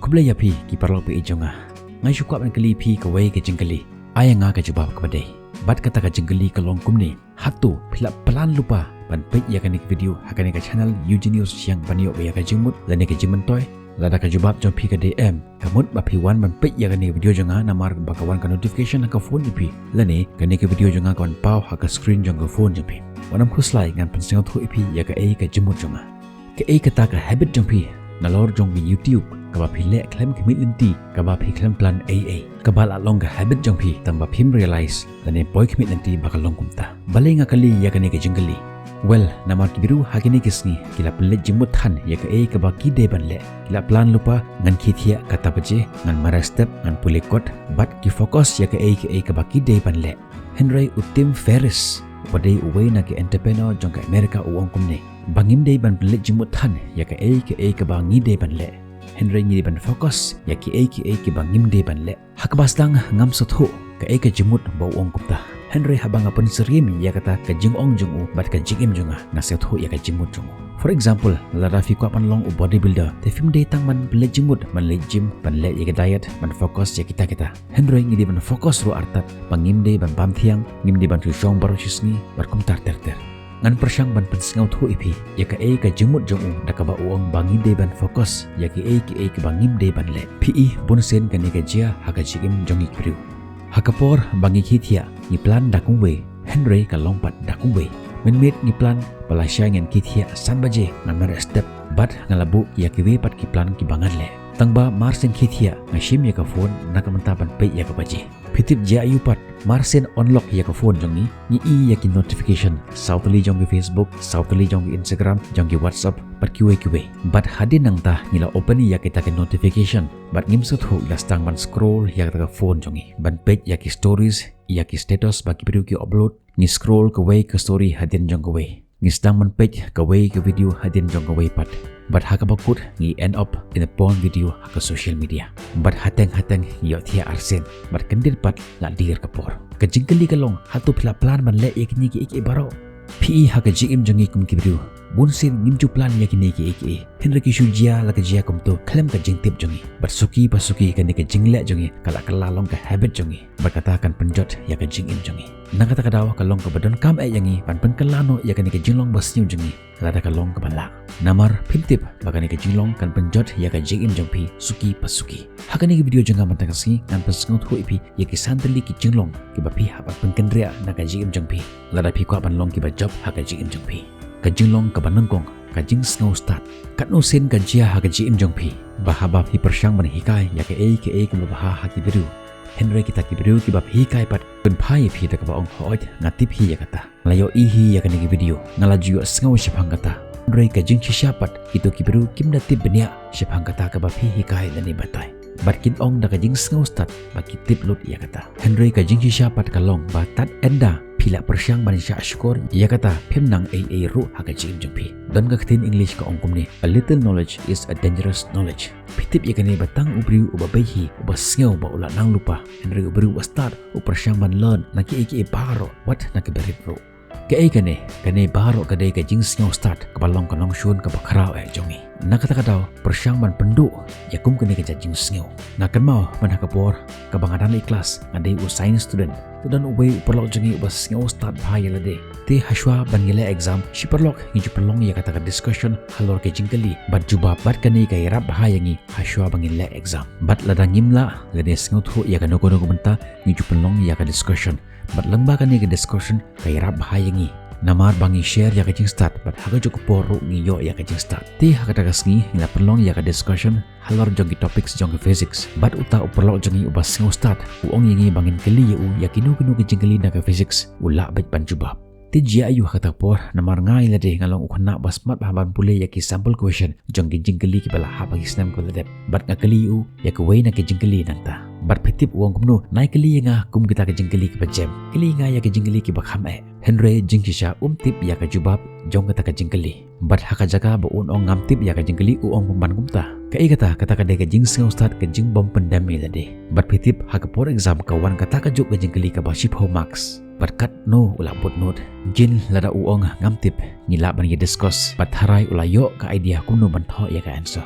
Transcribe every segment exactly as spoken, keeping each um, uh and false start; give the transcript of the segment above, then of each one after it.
Khublei ïa phi ki paralok ba ïeit jong nga. Nga shu kwah ban kylli phi kawei ka jingkylli. Ai ïa nga ka jubab kaba dei. Bad kata ka jingkylli ka long kumne. Hato phi la plan lypa ban peit ïa kane ka video ha kane ka channel Eugenius Shiang ban ïoh ïa ka jingmut lane ka jingmyntoi? Lada ka jubab jong phi ka dei em, ka mut ba phi wan ban peit ïa kane ka video jong nga namar ba ka wan ka notification ha ka phone jong phi lane kane ka video jong nga ka wan paw ha ka screen jong ka phone jong phi. Wat nym khuslai, ngan pynsngewthuh ïa phi ïa kaei ka jingmut jong nga. Kaei kata ka habit jong phi nalor jong ka YouTube kaba phi leh khlem khmih lynti, kaba phi khlem plan ei ei, kaba la long ka habit jong phi tang ba phim realize lane poi khmih lynti ba ka long kumta? Balei nga kylli ïa kane ka jingkylli? Well, namar ki briew ha kine ki sngi ki la pynleit jingmut than ïa kaei kaba ki dei ban leh. Ki la plan lypa, ngan khie thiah kata baje, ngan mareh step, ngan pule kot, bad ki focus ïa kaei kaei kaba ki dei ban leh. Hynrei u Tim Ferriss, uba dei uwei na ki entrepreneur jong ka America, u ong kumne, ba ngim dei ban pynleit jingmut than ïa kaei kaei kaba ngi dei ban leh, hynrei ngi dei ban focus ïa kiei kiei kiba ngim dei ban leh. Ha kaba sdang ngam sngewthuh kaei ka jingmut ba u ong kumta, hynrei haba nga pynsyriem ïa kata ka jingong jong u bad ka jingim jong nga, nga sngewthuh ïa ka jingmut jong u. For example, lada phi kwah ban long u bodybuilder, te phim dei tang ban pynleit jingmut, ban leit gym, ban leh ïa ka diet, ban focus ïa kita kita. Hynrei ngi dei ban focus ruh artat ba ngim dei ban bam thiang, ngim dei ban shu shong baroh shi sngi, bad kumta ter ter. Ngan pyrshang ban pynsngewthuh ïa phi ïa kaei ka jingmut jong u da kaba u ong ba ngi dei ban focus ïa kiei kiei kiba ngim dei ban leh. Phi i, bunsien kane ka jia ha ka jingim jong ngi ki briew. Ha ka por ba ngi khie thiah, ngi plan da kumwei, hynrei ka long pat da kumwei. Mynmiet ngi plan ba lashai ngan khie thiah san baje, ngan mareh step, bad nga la buh ïa kiwei pat ki plan kiba ngan leh. Tang ba mar shen khie thiah nga shim ïa ka phone na ka bynta ban peit ïa ka baje. Phi tip jia aiu pat? Mar shen unlock ïa ka phone jong ngi, ngi i ïa ki notification, saw tylli jong ki Facebook, saw tylli jong ki Instagram, jong ki WhatsApp, bad kiwei kiwei. Bad hadien nangta ngi la open ïa kita ki notification, bad ngim sngewthuh ngi la sdang ban scroll ïa kata ka phone jong ngi, ban peit ïa ki stories, ïa ki status ba ki briew ki upload. Ngi scroll kawei ka story hadien jong kawei. Ngi sdang ban peit kawei ka video hadien jong kawei pat. Bad ha kaba kut ngi end up in a porn video ha ka social media. Bad hateng hateng ngi ïohthiah arsien. Bad kyndit pat la dier ka por. Ka jingkylli ka long, hato phi la plan ban leh ïa kine kiei kiei baroh? Phi i, ha ka jingim jong ngi kum ki briew, bunsien ngim ju plan ïa kine kiei kiei. Hynrei ki shu jia la ka jia kumto khlem ka jingtip jong ngi. Bad suki pa suki kane ka jingleh jong ngi ka la kylla long ka habit jong ngi. Bad kata kan pynjot ïa ka jingim jong ngi. Na kata ka daw ka long kaba donkam eh ïa ngi ban pynkylla noh ïa kane ka jinglong ba sniew jong ngi, lada ka long kaba lah. Namar phim tip ba kane ka jinglong kan pynjot ïa ka jingim jong phi suki pa suki. Ha kane ka video jong nga mynta ka sngi ngan pynsngewthuh ïa phi ïa ki san tylli ki jinglong kiba phi hap ban pynkynriah na ka jingim jong phi lada phi kwah ban long kiba jop ha ka jingim jong phi. Ka jinglong kaba nyngkong, ka jingsngew stad. Katno sien ka jia ha ka jingim jong phi ba haba phi pyrshang ban hikai ïa kaei kaei kaba bha ha ki briew, hynrei kita ki briew kiba phi hikai pat pynphai ïa phi da kaba ong, hooid, nga tip hi ïa kata, nga la ïohi hi ïa kane ka video, nga la ju ïohsngew shaphang kata. Hynrei ka jingshisha pat, kito ki briew kim da tip bniah shaphang kata kaba phi hikai lane batai. Bad kin ong da ka jingsngew stad ba ki tip lut ïa kata. Hynrei ka jingshisha pat ka long ba tad ynda phi la pyrshang ban shah shkor ïa kata, phim nang ei ei ruh ha ka jingim jong phi. Don ka ktien English ka ong kumne, "A little knowledge is a dangerous knowledge." Phi tip ïa kane ba tang u briew uba beit hi, uba sngew ba u la nang lypa, hynrei u briew uba stad u pyrshang ban learn na kiei kiei baroh, wat na kiba rit ruh. Kaei kane? Kane baroh ka dei ka jingsngew stad kaba long ka nongshun kaba khraw eh jong ngi. Na kata ka daw pyrshang ban pynduh ïa kum kane ka jait jingsngew. Nga kynmaw mynta ka por kaba nga dang leit klas, nga dei u science student. Te don uwei u paralok jong ngi uba sngew stad bha ïa lade. Te hashwa ban ngi leh exam, shi paralok ngi ju pynlong ïa kata ka discussion halor ka jingkylli bad jubab, bad kane ka ïarap bha ïa ngi hashwa ban ngin leh exam. Bad lada ngim lah lane sngewthuh ïa kano kano ka bynta, ngi ju pynlong ïa ka discussion. Bad lyngba kane ka discussion ka ïarap bha ïa ngi. Namar ba ngi share ïa ka jingstad bad ha kajuh ka por ruh ngi ïoh ïa ka jingstad. Te ha kata ka sngi ngi la pynlong ïa ka discussion halor jong ki topics jong ka physics. Bad uta u paralok jong ngi uba sngew stad u ong ïa ngi ba ngin kylli ïa u ïa kino kino ki jingkylli na ka physics, u lah beit ban jubab. Te jia aiu ha kata ka por, namar nga ïa lade nga long u khynnah ba smat bha ban pule ïa ki sample question jong ki jingkylli kiba la hap ha ki snem kiba la dep. Bad nga kylli ïa u ïa kawei na ki jingkylli nangta. Bad phi tip u ong kumno, nai kylli ïa nga kum kita ki jingkylli kiba jem. Kylli ïa nga ïa ki jingkylli kiba kham eh. Hynrei jingshisha um tip ïa ka jubab jong kata ka jingkylli. Bad ha ka jaka ba un ong ngam tip ïa ka jingkylli, u ong pynban kumta. Kaei kata? Kata ka dei ka jingsngew stad, ka jingbym pyndem ïa lade. Bad phi tip ha ka por exam ka wan kata kajuh ka jingkylli kaba shiphew marks. Bad katno u la put note. Jin lada u ong ngam tip, ngi lah ban ïa discuss bad tharai u la ïoh ka idea kumno ban thoh ïa ka answer.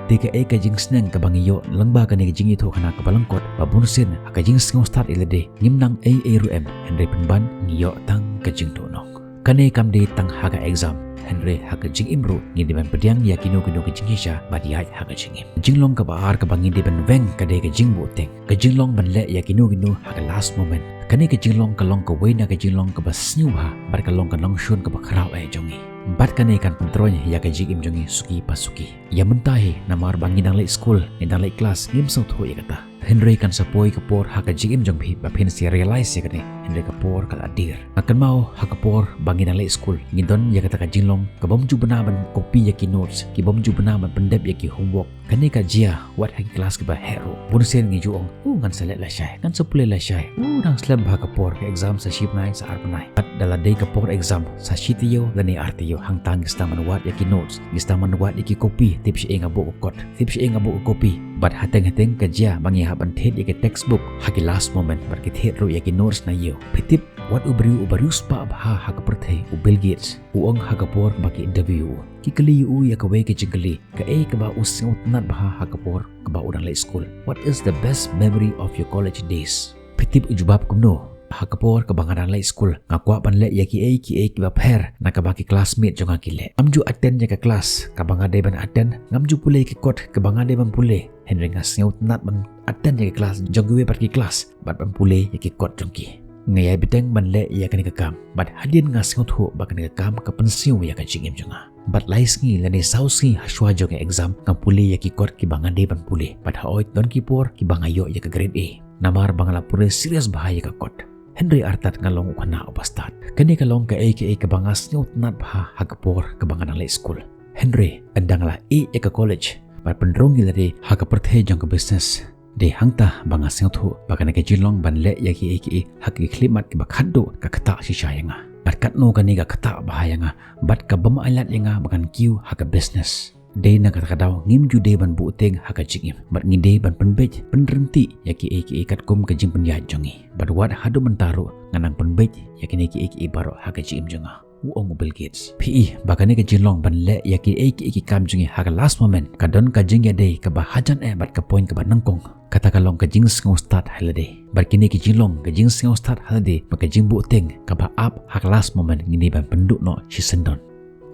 Te kaei ka jingsneng kaba ngi ïoh lyngba kane ka jingïathuhkhana kaba lyngkot, ba bunsien ha ka jingsngew stad ïa lade ngim nang ei ei ruh em, hynrei pynban ngi ïoh tang ka jingduhnong. Kane kam dei tang ha ka exam, hynrei ha ka jingim ruh ngi dei ban pdiang ïa kino kino ka jingshisha bad ïaid ha ka jingim. Jinglong kaba ar kaba ngi dei ban weng ka dei ka jingbuhteng. Ka jinglong ban leh ïa kino kino ha ka last moment. Kane ka jinglong ka long kawei na ka jinglong kaba sniew bha bad ka long ka nongshun kaba khraw eh jong ngi. Bad kane kan pyntroiñ ïa ka jingim jong ngi suki pa suki. Ïa mynta hi namar ba ngi dang leit skul, ngi dang leit klas, ngim sngewthuh ïa kata. Hynrei kan sa poi ka por ha ka jingim jong phi ba phin sa realize ïa kane, hynrei ka por ka la dier. Nga kynmaw ha ka por ba ngi dang leit skul, ngi don ïa kata ka jinglong ka bym ju bna ban copy ïa ki notes, ki bym ju bna ban pyndep ïa ki homework. Kane ka jia wat ha ki klas kiba heh ruh. Bunsien ngi ju ong, u ngan sa leh lashai, ngan sa pule lashai. U dang slem bha ka por, ka exam sa shi bnai sa ar bnai. Bad da la dei ka por exam sa shi taïew lane ar taïew, hangta ngi sdang ban wad ïa ki notes, ngi sdang ban wad ïa ki copy, tip shaei nga buh ka kot, tip shaei nga buh ka copy. Bad hateng hateng ka jia ba ngi hap ban thied ïa ki textbook ha ki last moment, bad ki thied ruh ïa ki notes na ïew. Phi tip, wat u briew uba riewspah bha ha ka pyrthei, u Bill Gates, u ong ha ka por ba ki interview u, ki kylli ïa u ïa kawei ka jingkylli, kaei kaba u sngewtynnat bha ha ka por kaba u dang leit skul. What is the best memory of your college days? Phi tip u jubab kumno? Ha ka por kaba nga dang leit skul, nga kwah ban leh ïa kiei kiei kiba pher na kaba ki classmate jong nga ki leh. Ngam ju attend ïa ka klas kaba nga dei ban attend, ngam ju pule ïa ki kot kaba nga dei ban pule. Hynrei nga sngewtynnat ban attend ïa ki klas jong kiwei pat ki klas bad ban pule ïa ki kot jong ki. Nga ïai bteng ban leh ïa kane ka kam bad hadien nga sngewthuh ba kane ka kam ka pynsniew ïa ka jingim jong nga. Bad lai sngi lane saw sngi hashwa jong ka exam nga pule ïa ki kot kiba nga dei ban pule. Bad hooid don ki por kiba nga ïoh ïa ka grade A. Namar ba nga la pule serious bha ïa ka kot. Hynrei artat nga long u khynnah uba stad. Kane ka long kaei kaei kaba nga sngewtynnat bha ha ka por kaba nga dang leit skul. Hynrei ynda nga la ïeh ïa ka college bad pynrung ïa lade ha ka pyrthei jong ka business, dei hangta ba nga sngewthuh ba kane ka jinglong ban leh ïa kiei kiei ha ki khyllipmat kiba khatduh ka ktah shisha ïa nga. Bad katno kane ka ktah bha ïa nga bad ka bym ailad ïa nga ba ngan kiew ha ka business. Dei na kata ka daw ngim ju dei ban buhteng ha ka jingim bad ngi dei ban pynbeit pynryntih ïa kiei kiei katkum ka jingpynïaid jong ngi. Bad wat haduh mynta ruh nga nang pynbeit ïa kine kiei kiei baroh ha ka jingim jong nga, u ong u Bill Gates. Phi i ba kane ka jinglong ban leh ïa kiei kiei ki kam jong ngi ha ka last moment ka don ka jingïadei kaba hajan eh bad ka point kaba nyngkong. Kata ka long ka jingsngew stad ha lade. Bad kine ki jinglong ka jingsngew stad ha lade bad ka jingbuhteng kaba ap ha ka last moment ngi dei ban pynduh noh shisyndon.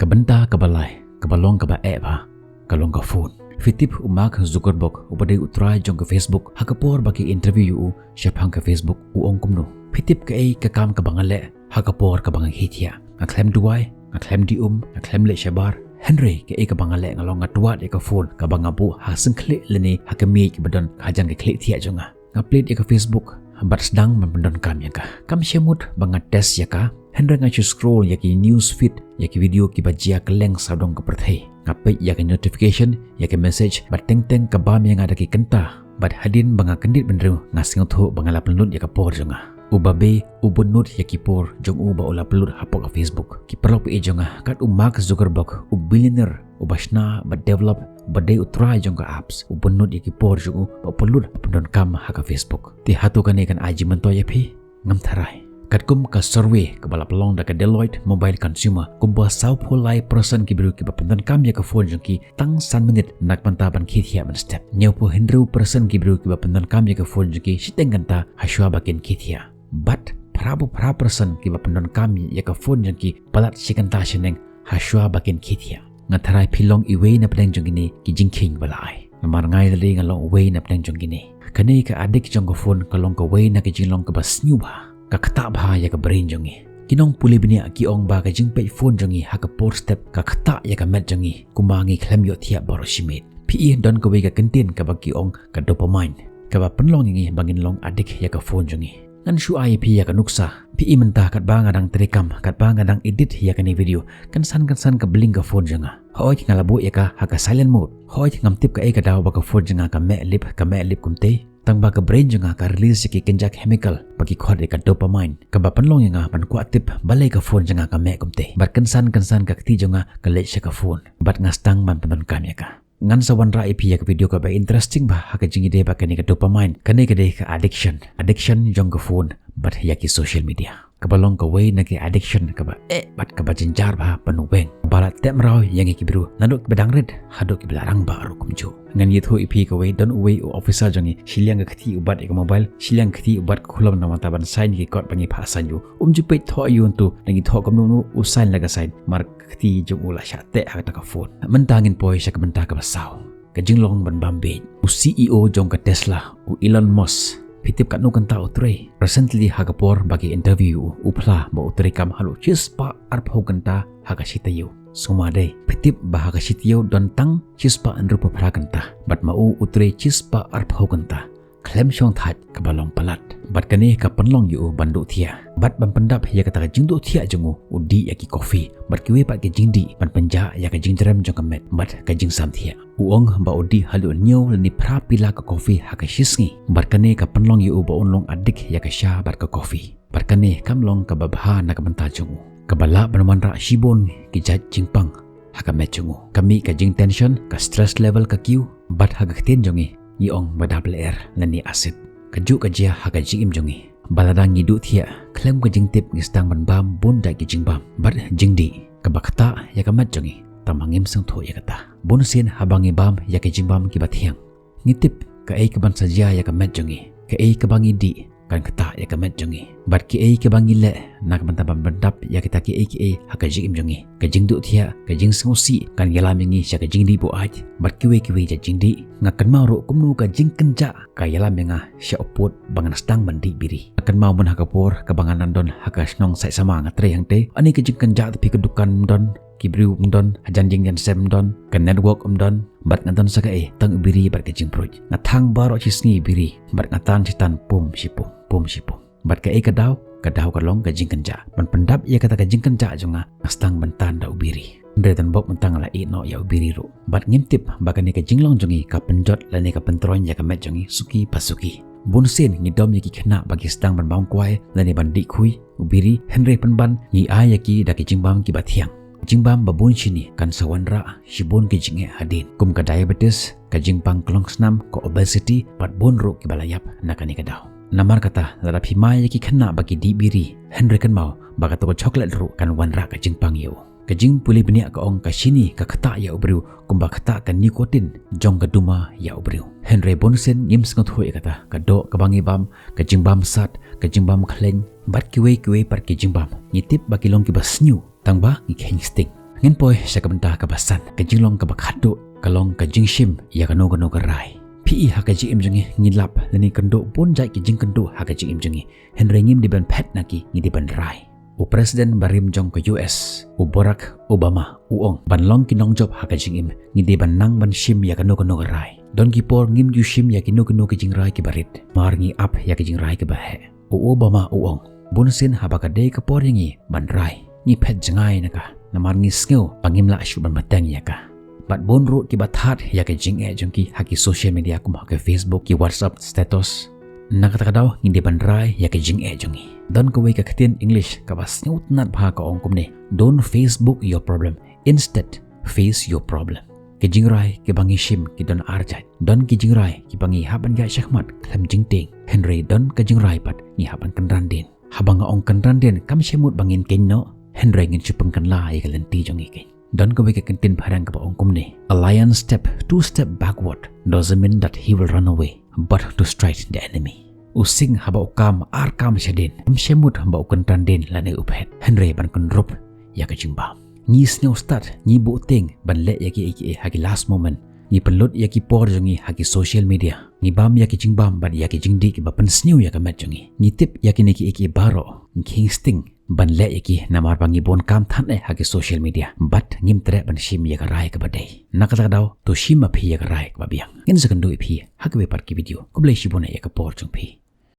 Ka bynta kaba lai kaba long kaba eh bha ka long ka phone. Phi tip u Mark Zuckerberg uba dei u trai jong ka Facebook, ha ka por ba ki interview ïa u shaphang ka Facebook, u ong kumno? Phi tip kaei ka kam kaba nga leh ha ka por kaba nga khie thiah? Nga khlem duwai, nga khlem die um, nga khlem leit shabar. Hynrei kaei kaba nga leh nga long nga twad ïa ka phone kaba nga buh ha syngkhlieh lane ha ka miej kaba don hajan ka khlieh thiah jong nga. Nga plie ïa ka Facebook bad sdang ban pyndonkam ïa ka. Kam shym mut ba nga test ïa ka, hynrei nga shu scroll ïa ki news feed ïa ki video kiba jia kylleng sawdong ka pyrthei. Nga peit ïa ka notification, ïa ka message bad teng teng ka bam ïa nga da ki kynta. Bad hadien ba nga kyndit bynriew nga sngewthuh ba nga la pynlut ïa ka por jong nga. U babe u bynnud ïa ki por jong u ba u la pynlut hapoh ka Facebook. Ki paralok ba ïeit jong nga, kat u Mark Zuckerberg, u billionaire uba shna bad develop, uba dei u trai jong ka apps, u bynnud ïa ki por jong u ba u pynlut ba pyndonkam ha ka Facebook. Te hato kane kan ai jingmyntoi ïa phi? Ngam tharai. Katkum ka survey kaba la pynlong da ka Deloitte Mobile Consumer, kumba sawphew lai percent ki briew kiba pyndonkam ïa ka phone jong ki tang san minit na ka bynta ban khie thiah mynstep. Hynñiewphew hynriew percent ki briew kiba pyndonkam ïa ka phone jong ki shiteng kynta hashwa ba kin khie thiah. Bad phraphew phra percent kiba pyndonkam ïa ka phone jong ki palat shi kynta shaneng hashwa ba kin khie thiah. Nga tharai phi long iwei na pdeng jong kine ki jingkheiñ ba la ai. Namar nga ïa lade nga long uwei na pdeng jong kine. Kane ka addict jong ka phone ka long kawei na ka jinglong kaba sniew bha, ka ktah bha ïa ka brain jong ngi. Ki nongpule bniah ki ong ba ka jingpeit phone jong ngi ha ka por step ka ktah ïa ka met jong ngi, kumba ngi khlem ïohthiah baroh shi miet. Phi i don kawei ka kyntien kaba ki ong ka dopamine, kaba pynlong ïa ngi ba ngin long addict ïa ka phone jong ngi. Ngan shu ai ïa phi ïa ka nuksa. Phi i mynta katba nga dang treikam, katba nga dang edit ïa kane video, kynsan kynsan ka bling ka phone jong nga. Hooid nga la buh ïa ka ha ka silent mode. Hooid ngam tip kaei ka daw ba ka phone jong nga ka meh lip, ka meh lip kumtei. Tang ba ka brain jong nga ka release ïa ki kynja chemical ba ki khot ïa ka dopamine, kaba pynlong ïa nga ban kwah tip balei ka phone jong nga ka meh kumtei. Bad kynsan kynsan ka kti jong nga ka leit sha ka phone bad nga sdang ban pyndonkam ïa ka. Ngan sa wanrah ïa phi ïa ka video kaba interesting bha ha ka jingïadei bad kane ka dopamine. Kane ka dei ka addiction, addiction jong ka phone bad ïa ki social media. kaba long kawei na ki addiction kaba eh bad kaba jynjar bha ban weng, ba la tep mraw ïa ngi ki briew naduh kiba dang rit haduh kiba la rangbah ruh kumjuh. Ngan ïathuh ïa phi kawei, don uwei u officer jong ngi, shiliang ka kti u bat ïa ka mobile, shiliang ka kti u bat ka khulom na ka bynta ban sign ïa ki kot ba ngi phah sign ïa u. Um ju peit thoh ïa u, nangta ngi thoh kumno kumno u sign la ka sign, mar ka kti jong u la shah teh ha kata ka phone. Mynta ngin poi sha ka bynta kaba saw, ka jinglong ban bam bieit. U C E O jong ka Tesla, u Elon Musk, phi tip katno kynta u trei? Recently ha ka por ba ki interview u, u phla ba u trei kam haduh shispah arphew kynta ha ka shi taïew. Sngewma dei, phi tip ba ha ka shi taïew don tang shispah hynriewphew phra kynta, bad ma u u trei shispah arphew kynta. Khlem shong thait kaba long palat. Bad kane ka pynlong ïa u ban duh thiah. Bad ban pyndap ïa kata ka jingduh thiah jong u, u dih ïa ki coffee bad kiwei pat ki jingdih ban pynjah ïa ka jingjrem jong ka met bad ka jingsam thiah. U ong ba u dih haduh hynñiew lane phra pila ka coffee ha ka shi sngi. Bad kane ka pynlong ïa u ba un long addict ïa ka sha bad ka coffee. Bad kane kam long kaba bha na ka bynta jong u, kaba lah ban wanrah shibun ki jait jingpang ha ka met jong u. Ka mih ka jingtension, ka stress level ka kiew, bad ha ka ktien jong ngi, ngi ong ba dap lyer lane acid. Kajuh ka jia ha ka jingim jong ngi, ba lada ngi duh thiah, khlem ka jingtip ngi sdang ban bam bun jait ki jingbam bad jingdih, kaba ktah ïa ka met jong ngi. Tangba ngim sngewthuh ïa kata. Bun sien haba ngi bam ïa ki jingbam kiba thiang, ngi tip kaei kaban sa jia ïa ka met jong ngi. Kaei kaba ngi dih kan ktah ïa ka met jong ngi. Bad kiei kaba ngi leh na ka bynta ban pyndap ïa kita kiei kiei ha ka jingim jong ngi, ka jingduh thiah, ka jingsngewsih, kan ïalam ïa ngi sha ka jingdih buaid bad kiwei kiwei jait jingdih. Nga kynmaw ruh kumno ka jingkynjah ka ïalam ïa nga sha u pud ba ngan sdang ban dih biri. Nga kynmaw mynta ha ka por kaba ngan nang don ha ka shnong Saitsama, nga trei hangtei. Ani ka jingkynjah, te phi, ka dukan ym don, ki briew ym don, hajan jingïaseng ym don, ka network ym don, bad nga don sa kaei, tang u biri bad ka jingpruid. Nga thang baroh shi sngi biri bad nga tan shi tan, pum shi pum, pum shi pum. Bad kaei ka daw? Ka daw ka long ka jingkynjah. Ban pyndap ïa kata ka jingkynjah jong nga, nga sdang ban tan da u biri. Hynrei don bok mynta nga la ïeh noh ïa u biri ruh. Bad ngim tip ba kane ka jinglong jong ngi ka pynjot lane ka pyntroiñ ïa ka met jong ngi suki pa suki. Bun sien ngi dom ïa ki khynnah ba ki sdang ban bam kwai lane ban dih khui, u biri, hynrei pynban ngi ai ïa ki da ki jingbam kiba thiang. Jingbam ba bun shini kan sa wanrah shibun ki jingeh hadien, kum ka diabetes, ka jingpang klong snam, ka obesity, bad bun ruh kiba la ïap na kane ka daw. Namar kata, lada phi mai ïa ki khynnah ba ki dih biri, hynrei kynmaw ba kato ka chocolate ruh kan wanrah ka jingpang ïa u. Ka jingpule bniah ka ong ka shini ka ktah ïa u briew kumba ktah ka nicotine jong ka duma ïa u briew. Hynrei bun sien ngim sngewthuh ïa kata, ka doh kaba ngi bam, ka jingbam sat, ka jingbam khleiñ, bad kiwei kiwei pat ki jingbam. Ngi tip ba ki long kiba sniew, tangba ngi kheiñ sting. Ngin poi sha ka bynta kaba san, ka jinglong kaba khatduh, ka long ka jingshim ïa kano kano ka rai. Phi i, ha ka jingim jong ngi ngi lap lane kynduh bun jait ki jingkynduh ha ka jingim jong ngi. Hynrei ngim dei ban phet na ki, ngi dei ban rai. U President barim jong ka U S, u Barack Obama, u ong, ban long ki nongjop ha ka jingim, ngi dei ban nang ban shim ïa kano kano ka rai. Don ki por ngim ju shim ïa kino kino ki jingrai kiba rit, mar ngi ap ïa ki jingrai kiba heh. U Obama u ong, bun sien haba ka dei ka por ïa ngi ban rai, ngi phet jngai na ka, namar ngi sngew ba ngim lah shuh ban bteng ïa ka. Bad bun ruh kiba thad ïa ka jingeh jong ki ha ki social media, kum ha ka Facebook, ki WhatsApp status. Na kata ka daw ngi dei ban rai ïa ka jingeh jong ngi. Don kawei ka ktien English kaba sngewtynnat bha, ka ong kumne: "Don't Facebook your problem, instead face your problem." Ki jingrai kiba ngi shim ki don ar jait. Don ki jingrai kiba ngi hap ban ïaid shakhmat khlem jingtieng, hynrei don ka jingrai pat ngi hap ban kynran dien. Haba nga ong kynran dien, kam shym mut ba ngin kynnoh, hynrei ngin shu pynkylla ïa ka lynti jong ngi keiñ. Don kawei ka kyntien phareng kaba ong kumne: "A lion step two step backward doesn't mean that he will run away, but to strike the enemy." U sing haba u kam ar kam shadien, kam shym mut ba u kynran dien lane u phet, hynrei ban kynrup ïa ka jingbam. Ngi sngewstad, ngi buh tieng ban leh ïa kiei kiei ha ki last moment. Ngi pynlut ïa ki por jong ngi ha ki social media. Ngi bam ïa ki jingbam bad ïa ki jingdih kiba pynsniew ïa ka met jong ngi. Ngi tip ïa kine kiei kiei baroh, ngi kheiñ sting ban leh ïa ki, namar ba ngi bun kam than eh ha ki social media, bad ngim treh ban shim ïa ka rai kaba dei. Na kata ka daw, to shim ma phi ïa ka rai kaba biang. Ngin sa kynduh ïa phi ha kawei pat ki video. Khublei shibun ïa ka por jong phi.